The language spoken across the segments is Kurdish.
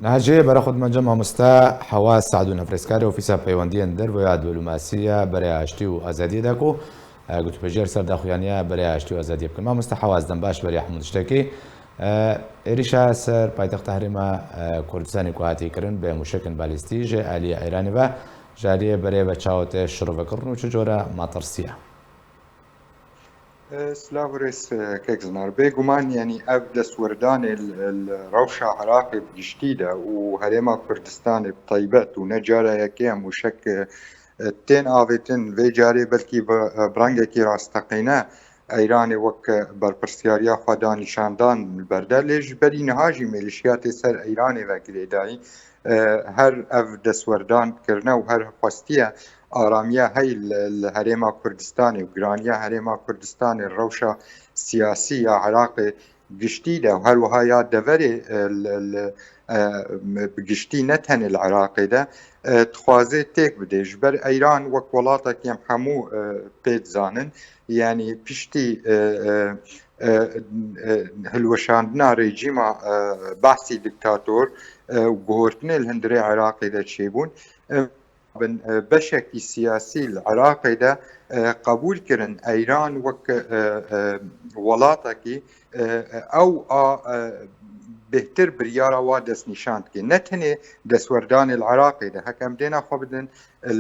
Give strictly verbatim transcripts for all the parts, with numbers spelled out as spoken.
Niha jê bera xwe dimence mamoste Hewas Se'dûn, hevpirêzkarê Ofîsa Peywendiyên Derve ya Dîplomasiya Berê Aştî û Azadiyê de ku, e, gotûbêjê li ser daxuyaniya Berê Aştî û Azadiyê bikin. Mamoste Hewas, dem baş beriya hemû tiştekî. E, êrîşa ser paytexta Herêma, e, Kurdistanê ku hatiye kirin bi mûşekên balîstî ji aliyê Îranê ve, ji aliyê berê ve çawa tê şirovekirin û çi cora matirsiya? Silav û rêz, e, kek Zinar. Bêguman, yanî ev destwerdanê li, li rewşa Iraqê bi giştî de û Herêma Kurdistanê bi taybet û ne cara yekê em mûşek, e, e, tên avêtin, vê carê belkî bi, e, bi rengekî rasteqîne Îranê wek, e, berpirsyariya xwe da nîşandan li ber de, lê ji berî niha jî mêlîşiyatê ser Îranê ve girêdayî, e, her ev destwerdan kirine û her xwestiye aramiya hey li, li Herêma Kurdistanê û giraniya Herêma Kurdistanê rewşa siyasî ya Iraqê giştî de û her wiha ya deverê, e, li, li, e, bi giştî ne tenê li Iraqê de, e, dixwaze têk bide. Ji ber Îran wek welatekî em hemû, e, pê dizanin, yanî piştî, e, e, e, e, hilweşandina rejîma, e, Baasî diktator, e, û guhortinê li hundirê Iraqê de çêbûn, e, bin, e, beşekî siyasî li Iraqê de, e, qebûl kirin Îran wek, e, e, welatekî, e, e, ew a, e, bêhtir biryara wa destnîşan dike. Ne tenê destwerdanê li Iraqê de, heke em dêna xwe bidin, e,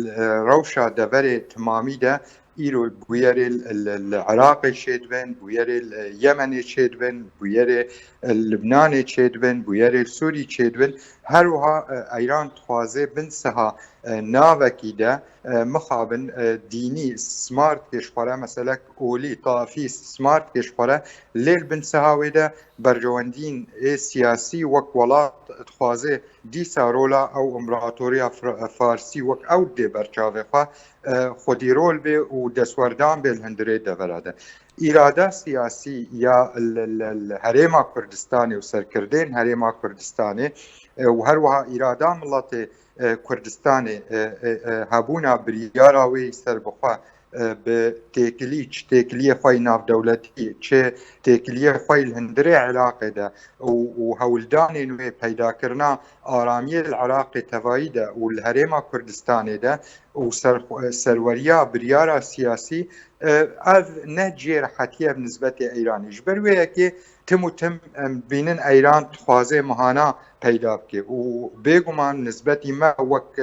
rewşa deverê timamî de, îro bûyerê li, li, li Iraqê çêdibin, bûyerê li Yemenê çêdibin, bûyerê li Libnanê çêdibin, bûyerê li Sûrî çêdibin. Her wiha, e, Îran dixwaze bin siha, e, navekî de, e, mixabin, e, dînî istismar dike ji xwe re, meselek olî, taifî istismar dike ji xwe re, lê li bin siha wê de berjewendiyên ê siyasî wek welat dixwaze dîsa rola ew împaratoriya Fra-, Farsî wek ew dê ber çavê xwe, e, xwedî rol bê û destwerdan bê li hundirê devera de. Îrada siyasî ya li, li, li Herêma Kurdistanê û serkirdên Herêma Kurdistanê, e, û her wiha îrada miletê, e, Kurdistanê, e, e, e, hebûna biryara wê serbixwe, e, bi têkilî, çi têkiliyê xwe yî navdewletî, çi têkiliyê xwe yî li hundirê Iraqê de û, û hewldanên wê peydakirina aramiyê li Iraqê tevayî de û li Herêma Kurdistanê de û ser-, serweriya biryara siyasî, e, ev ne cihê rehetiyê ye bi nisbetê Îranê. Ji ber wê yekê tim û tim em dibînin Îran dixwaze mihana peyda bike û bêguman nisbetî me wek,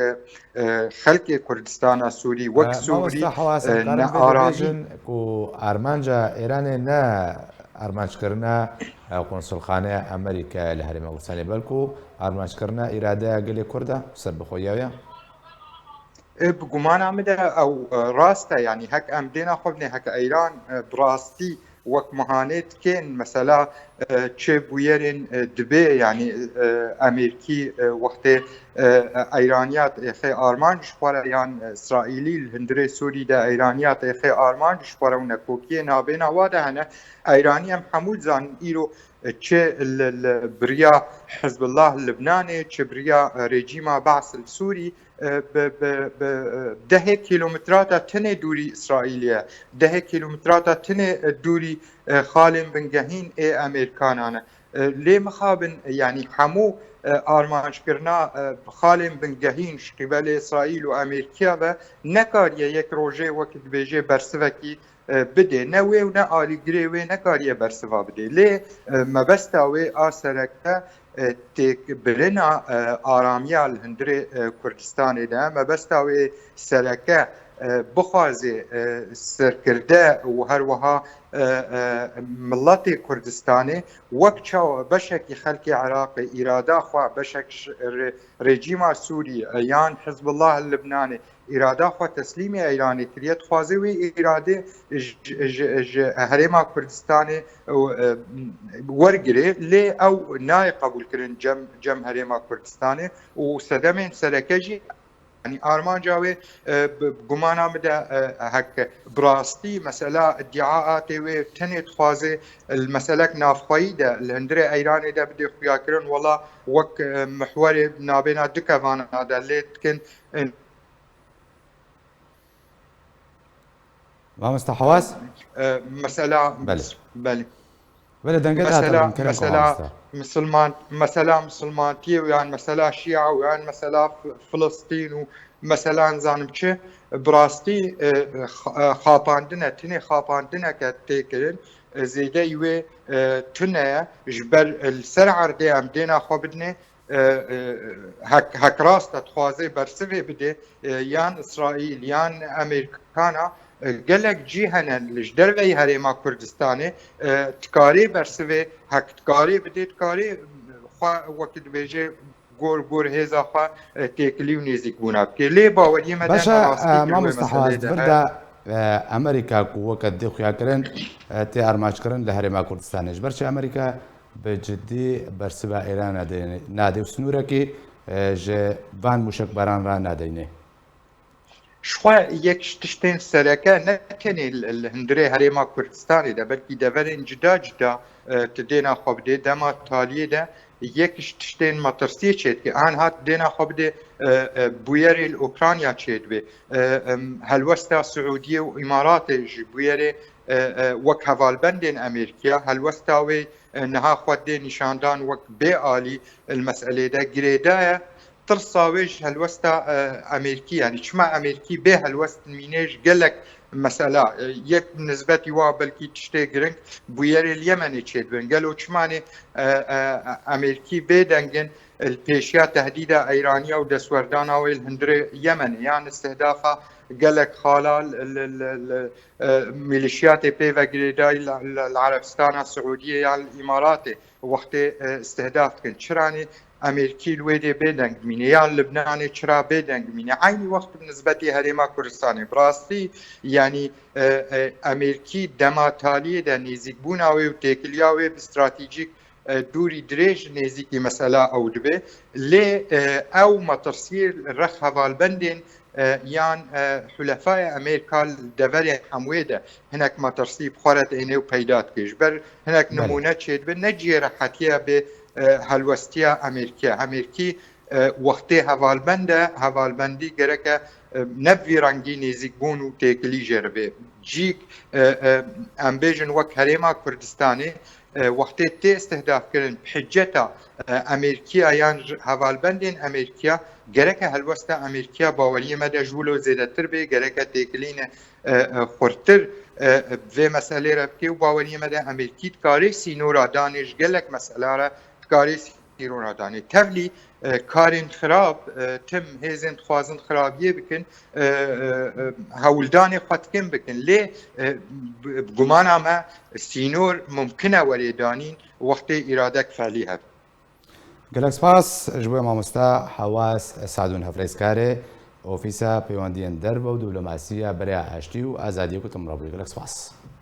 e, xelkê Kurdistana Sûrî, wek E, Sûrî, mamoste Hewas, e, em karin ne vê aramî bibêjin ku armanca Îranê ne armanckirina, e, konsulxaneya Amerîkayê li Herêma Kurdistanê, belku armanckirina îradeya gelê Kurd e, serbixweyiya wê ye? E, bi gumana min de ew, e, rast e, yanî hek em dêna xwe binê, hek Îran, e, bi rastî wek mihanê dikên, mesela, e, çi bûyerên, e, dibê, yanî, e, Amerîkî, e, wextê, e, Îraniya diêxê armanc ji xwe re yan, e, Îsraîlî li hundirê Sûrî de Îraniya diêxê armanc ji xwe re û nekokiyê nabêna wa de hene. Îranî em hemû dizanin îro, e, çi li, li biriya Hizbullah li Libnanê, çi biriya, e, rejîma Baas li Sûrî, e, bi, bi, bi, e, dehê kîlometrata tinê dûrî Îsraîlê ye, dehê kîlometrata tinê, e, dûrî, e, xalên bingehîn ê Amerîkanan e. E, lê mixabin, e, yanî hemû, e, armanckirina, e, xalên bingehîn ji qîbelê Îsraîl û Amerîkiya ve nekariye yek rojê wek dibêje bersivekî, e, bidê. Ne wê û ne alîgirê wê nekariye bersiva bidê. Lê, e, mebesta wê a sereke, e, têkbirina, e, aramiya li hundirê, e, Kurdistanê de. Mebesta wê sereke, e, bixwaze, e, serkirde û her wiha, e, e, miletê Kurdistanê wek çawa beşekî xelkê Iraqê îrada xwe, beşek ji re-, rejîma Sûrî, e, yan Hizbullah li Libnanê, îrada xwe teslîmê Îranê kiriye, dixwaze wê îradê ji, ji, ji Herêma Kurdistanê, e, wergirê, lê ew nayê qebûlkirin cem, cem Herêma Kurdistanê û sedemên sereke jî, yanî armanca wê, e, bi, bi gumana min de, e, hek bi rastî mesela îdîa atê wê tenê dixwaze li meselek navxweyî de li hundirê Îranê de bidê xuyakirin, wela wek, e, mihwerê nabêna du kevana de lê dikin, e, Mamoste Hewas? E, mesela, Belê. Belê. Wele dengê te Mesela, hatibin kerem mesela mamoste. Misilman, mesela Misilmantiyê û yan mesela Şia û yan mesela F- Filistîn û mesela nizanim çi, bi rastî e, xa- e, xapandine, tinê xapandineke tê kirin, e, zêdeyî wê e, tune ye, ji ber e, li ser erdê em dêna xwe bidinê, e, e, hek, hek rast e dixwaze bersivê bidê, e, yan Îsraîl, yan Amerîkana, e, gelek cî hene li ji derveyî Herêma Kurdistanê, e, dikarê bersivê, hek dikarê bidê, dikarê xwe wekî dibêje gor gor hêza xwe e, têkilî û nêzîkbûna bike. Lê baweriyê me de Baş e, me rastî e, kir wê mamoste Hewaz, Hewaz di vir de e, Amerîka ku weke dê xuya kirin e, tê armanckirin li Herêma Kurdistanê. Ji ber çi Amerîka bi cidî bersiva Îran nadê, nadê û sinûrekî e, ji van mûşekbaran re nadeyne? Ji xwe yek ji tiştên sereke ne tenê li li hundirê Herêma Kurdistanê de, belkî deverên cida cida e, tu dêna xwe bidê. Dema taliyê de yek ji tiştên metirsiyê çêdike. An hat dêna xwe bidê e, e, bûyerê li Ukrayna çêdibe. E, em, helwesta Siûdiyê û Îmaratê ji bûyerê e, e, wek hevalbendên Amerîkiya, helwesta wê e, niha xwe dê nîşandan wek bê alî li meselê de girêdaye. Tirsa wê ji helwesta e, Amerîkî, yanî çima Amerîkî bê helwest dimîne ji gelek mesela, e, yek nisbetî wa belkî tiştê giring bûyerê li Yemenê çêdibin. Gelo çimanê e, e, Amerîkî bê dengin li pêşiya tehdîda Eyraniya û destwerdana wê li hundirê Yemenê yan istihdafa gelek xala li, li, li, li, e, milîşiyatê pê ve girêdayî li, li, li Erebistana Siûdiyê yan li Îmaratê wextê e, istihdaf dikin. Çiranê Amerîkî li wê dê bê deng dimîne, yan Libnanê çira bê deng dimîne? Eynî wext bi nisbetî Herêma Kurdistanê. Bi rastî, yanî e, e, Amerîkî dema taliyê de nêzîkbûna wê û têkiliya wê bi stratejîk e, dûrî dirêj nêzîkî mesela ew dibe. Lê e, ew metirsiyê rex hevalbendên e, yan e, hulefaya Amerîka li deverê hemwê de hinek metirsî bi xwe re dihêne û peyda dike. Ji ber hinek Belê. nimûne çêdibe, ne cihê rehetiya bê e, helwestiya Amerîkiya. Amerîkî e, wextê hevalbend e, hevalbendî gereke e, ne bi vî rengî nêzîkbûn û têkilî jê re bê. Cîk e, e, em bêjin wek Herêma Kurdistanê e, wextê tê istihdafkirin bi hiceta e, Amerîkiya yan ji hevalbendên Amerîkiya, gereke helwesta Amerîkiya baweriyê me de ji wilo zêdetir bê, gereke têkilîne e, e, xurtir e, e, vê meselê re bike û baweriyê me de Amerîkî dikarê sînora danê ji gelek mesela re dikarê sînora danê. Tevlî e, karên xirab, e, tim hêzên dixwazin xirabiyê bikin, e, e, e, hewldanê xwe dikin bikin. Lê e, bi bi gumana me sînor mumkin e werê danîn wextê îradek felî hebe. Gelek spas ji bo mamoste Hewaz Sadûn, hevlêzkarê Ofîsa Peywendiyên Derve û Diplomasiya Birêya Aştî û Azadiyê ku tim re bûyî. Gelek spas.